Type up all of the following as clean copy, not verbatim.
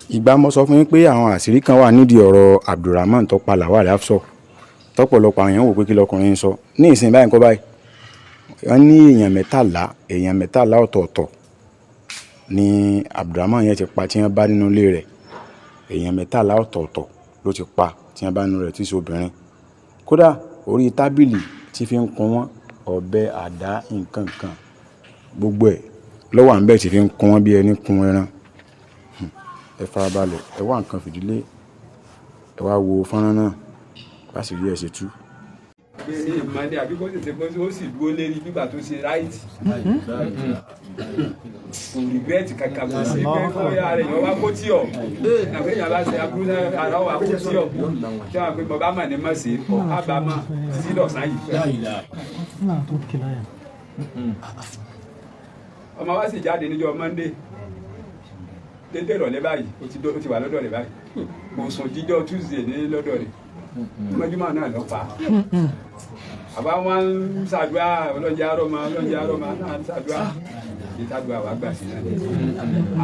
Ìgbà mo sọ fún yín pé àwọn àṣírí kan wà nídìí ọ̀rọ̀ Abdulrahman tó pa Lawal Hafsat, tọ́pọ̀lọpọ̀ àwọn èèyàn wò pé kí lọkùnrin ń sọ ní ìsìn báyìí kọ́ báyìí. Wọ́n ní èèyàn 13, èèyàn 13 ọ̀tọ̀ọ̀tọ̀ ni Abdulrahman yẹn ti pa tí wọ́n bá nínú ilé rẹ̀. Èèyàn 13 ọ̀tọ̀ọ̀tọ̀ ló ti pa tí wọ́n bá nínú rẹ̀, tí í ṣe obìnrin. Kódà orí tábìlì tí fi ń kun wọ́n, ọ̀bẹ, àdá, nǹkan kan, gbogbo ẹ̀ ló wà níbẹ̀ tí fi ń kun wọ́n bí ẹni kun ẹran. Ẹ farabalẹ̀, ẹ wá nǹkan fìdílé, ẹ wá wo fọ́nrán náà báṣìírí ẹ̀ ṣe tú. Ní ìmọ̀lẹ́ àbí kó tètè bó ó sì dúró lérí nígbà tó ṣe right, kò regret kankan, kò sí pé kó yá rẹ̀ yọ wá kó tí ọ̀ àbí èèyàn bá ṣe aburú náà ara wà kó tí ọ̀ tí wọ́n pe mo bá mà ní mọ̀ sí ọ̀ kábàámọ̀ títí dọ̀sán yìí. Ọmọ wa sì jáde níjọ́ Monday dédé ìrọ̀lẹ́ báyìí, ó ti wà lọ́dọ̀ rẹ̀ báyìí. Kò sùn jíjọ́ Tuesday ní lọ́dọ̀ rẹ̀, mọ́júmọ́ náà lọ pa. Àbá wọn ń ṣàdúrà, ọlọ́njẹ́ àrọ́mọ, ọlọ́njẹ́ àrọ́mọ náà ń ṣàdúrà, ìtàdúrà wà gbà sí náà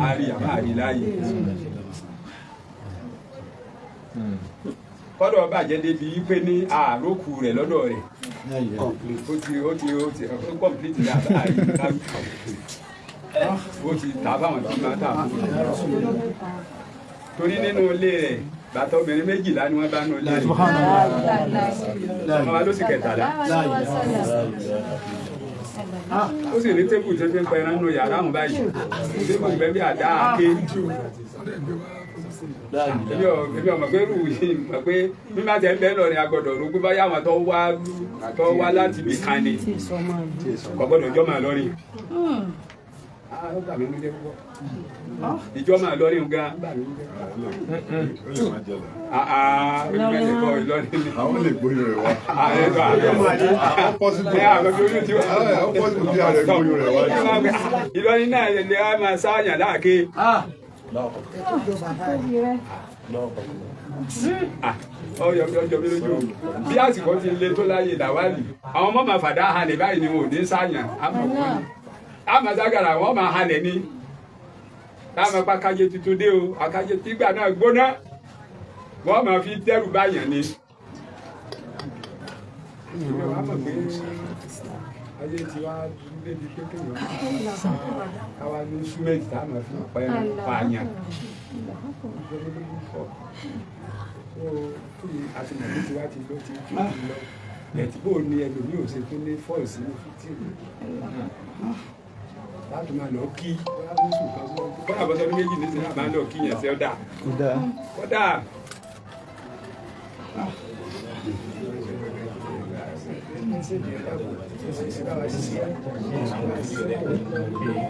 àárí àbá àrí láàyè. Kọ́dọ̀ bàjẹ́ débi pé ní àrókù rẹ̀ lọ́dọ̀ rẹ̀, ó ti ó complete ní àbá àrí, ó ti tà fáwọn tó máa tà fún un. Torí nínú ilé rẹ̀, bàtà obìnrin 12 ni wọ́n bá nínú ilé rẹ̀. Ọmọ wa ló sì 13. Ó sì ní tébù tó fi ń pẹran nínú yàrá àwọn báyìí, tébù bẹ́ẹ̀ bí àdá àké. Èmi ò mọ̀ pé rú yìí mọ̀ pé bí má tẹ̀ ń bẹ́ẹ̀ lọ ni a gbọ́dọ̀ rú pé báyà àwọn tó wá láti ibì kan ni kò gbọ́dọ̀ jọ́ máa lọ́rin. Ó bà mí nínú jẹ́ púpọ̀, ìjọ máa lọ́rin gan bà mí nínú jẹ́. Ìlọrin ni. Àwọn lè gbóyún rẹ̀ wá. Ó possible kí ààrẹ gbóyún rẹ̀ wá. Ìlọrin náà lè wá máa sáàyàn láàké. Ọyọ ọjọ́ mi lójú bí àsìkò ti le tó láyé Làwálì, àwọn ọmọ máa fàdá halẹ̀ báyìí ni wọn ò ní sáàyàn, àmọ́ ságàrà wọn máa halẹ̀ ni táwọn apá kájé tuntun dé o, àkájé tígbà náà gbóná, wọ́n máa fi dẹ́rù báyàn ni. Ayé ti wá débi pé kéèyàn káwá ní súmẹ́ǹtì tá a máa fi pa ẹran pààyàn. Àti mọ̀lẹ́ tí wá ti lọ ti lọ ẹ̀tí bò ní ẹlòmíì ò ṣe tún ní fọ́ọ̀lù sínú fítìrì láti máa lọ kí bọ́lá bọ́sọ́ ní méjì nísìnyí àbá ń lọ kí yẹn sí ọ̀dà kọ́dà.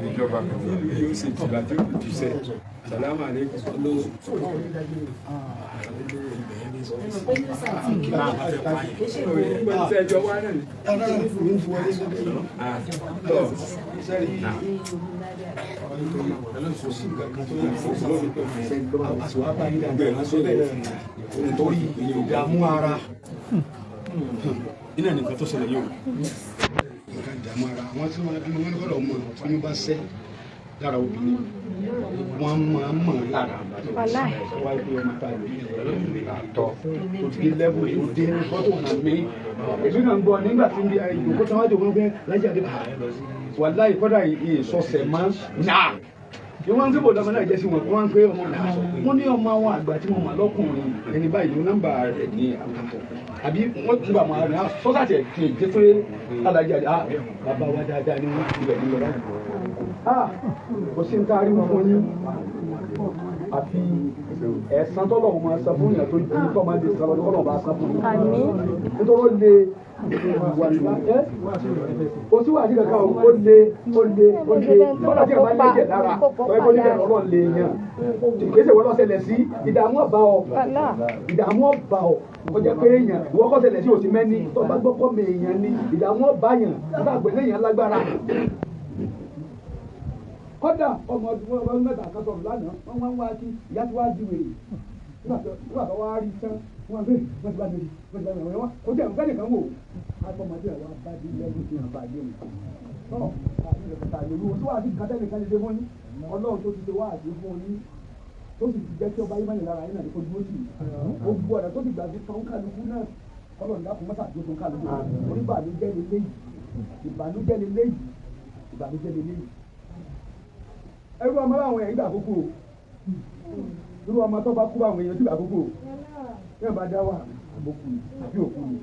Ìjọba ìlú yóò ṣe tìgbà tí ó fi jùṣẹ́. Salamu alaikum. Nítorí ìdààmú ara iná nìkan tó ṣẹlẹ̀ yóò nǹkan ìdààmú ara àwọn tí wọ́n bí wọ́n gbọ́dọ̀ mọ̀ tí wọ́n bá ṣẹ́ lára obìnrin wọ́n máa mọ̀ lára wáyé pé ọmọ tá a bí àtọ̀ tó dé lẹ́bù tó dé fọ́tò hàn mí. Èmi kàn ń gbọ́ nígbà tí ìjòkó tí wọ́n á jòkó pé lájà dé wàláhì kọ́dà ìsọsẹ̀ máa ń nà wọ́n ń gbé bọ̀dọ̀ ọmọ náà jẹ́ sí wọn, wọ́n ń pé ọmọ náà wọ́n ní ọmọ àwọn àgbà tí wọ́n mọ̀ lọ́kùnrin ẹni báyìí ní nọ́mbà rẹ̀ ní àwùjọ àbí wọ́n tún bá máa rìn sọ́sàtì ẹ̀ kì í jẹ́ pé alájà bàbá wa dáadáa ni wọ́n ti bẹ̀ ní lọ́wọ́. Kò sí ní tá a rí fún yín àfi ẹ̀san tọ́lọ̀ máa san fún yàn tó ju tọ́ máa lè san lọ́dún kọ́lọ̀ bá san fún yín. Nítorí ó le kò sí wàásù kankan o, ó le ó le ó le kọ́lá tí a bá lẹ́jẹ̀ lára tọ́ ẹ kó níbẹ̀ lọ́rọ̀ lè yàn kì í ṣe wọ́n lọ́sẹ̀lẹ̀ sí ìdààmú ọba ọ, ìdààmú ọba ọ, ó jẹ́ pé èèyàn ìwọ kọ́ ṣẹlẹ̀ sí òsì mẹ́ni tó bá gbọ́ kọ́ mi èèyàn ni ìdààmú ọba yàn nígbà gbẹ̀lẹ́ yàn lágbára. Kódà ọmọ ọdún mẹ́ta kan sọ̀rọ̀ lánàá, wọ́n wá ń wá kí ìyá tí wàá di wèrè nígbà tó wá rí tán wọ́n bẹ wọ́n ti bá mi wọ́n ti bá mi wọ́n kò tí ẹ̀ ń fẹ́ nìkan wò àtọmọdé ẹ̀ wá bá dé lẹ́gùn tí wọ́n bá dé mi. Tọ́ àti ìrẹ̀pẹ̀tà ìlú tó wà sí nǹkan tẹ́nìkan lè dé fún yín, Ọlọ́run tó ti ṣe wá àti fún yín Tó sì ti jẹ́ kí ọba yìí lára yín náà ní kó dúró tì í. Gbogbo ọ̀nà tó sì gbà fi tán kálukú náà, Ọlọ́run dákun mọ́sà tó tán kálukú. Orí ìbànújẹ́ leléyìí, ìbànújẹ́ leléyìí, ìbànújẹ́ leléyìí. Ẹrú ọmọ báwọn èèyàn ìgbà àkókò o. Irú ọmọ tó bá kú báwọn èèyàn ìgbà àkókò o. Bí wọ́n bá dá wà, àbókù ni àbí òkú ni.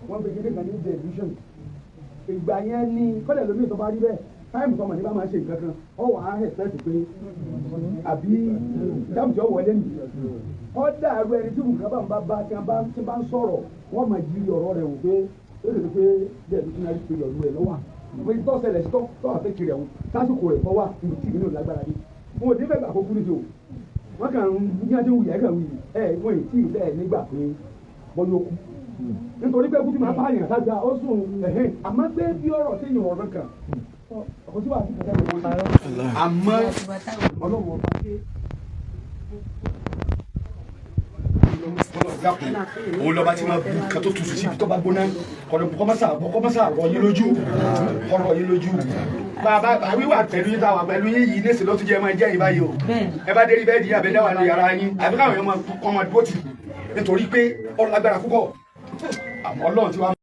Wọ́n fi kékeré kan ní delusion. Ìgbà yẹn ni kọ́lẹ̀ lómi tó bá rí bẹ́ẹ̀, time tọmọ ní bá máa ṣe nǹkan kan, ọ wà á expect pé àbí dáàbò tí ó wọlé nì. Kọ́dà ẹrú ẹni tí nǹkan bá ń bá bá tí wọ́n bá ń sọ̀rọ̀, wọ́n máa jí ọ̀rọ̀ rẹ̀ wò pé ó lè pé delusionary period rẹ̀ lọ́wọ́ pé tó ṣẹlẹ̀ sí tó àfẹ́kì rẹ̀ wò sásìkò rẹ̀ kọ́ wà níbi tí ìbínú lágbára dé. Wọn ò ní fẹ́ gbà kó kúrú sí o. Wọ́n kàn ń ní àti wuyẹ̀ kàn wuyì ẹ̀ wọ́n ì tí ì bẹ́ẹ̀ nígbà pé bọ́yọ̀ kú. Nítorí pé kútu máa bá àyàn sájà ó sùn ẹ̀hìn, àmọ́ pé bí ọ̀rọ̀ sí ìyàn ọ̀rọ̀ kan kò sí wàá sí kẹ̀kẹ́ rẹ̀. Àmọ́ Ọlọ́run ọba ṣe. Òun lọ́ba tí máa bu nǹkan tó tutù síbi tó bá gbóná, kọ́mọ́sà rọ yín lójú, kọ́rọ̀ yín lójú. Bàbá wíwà pẹ̀lú yín, táwa pẹ̀lú yín yìí nísìnyí ló tún jẹ́ máa jẹ́ yín báyìí o. Ẹ bá dé rí bẹ́ẹ̀ di abẹ́dá wà ní yàrá yín, àbí káwọn èèyàn máa kọ́ máa dúró tì, nítorí pé ọ̀rọ̀ lágbára púpọ̀. Àmọ́ Ọlọ́run ti wá.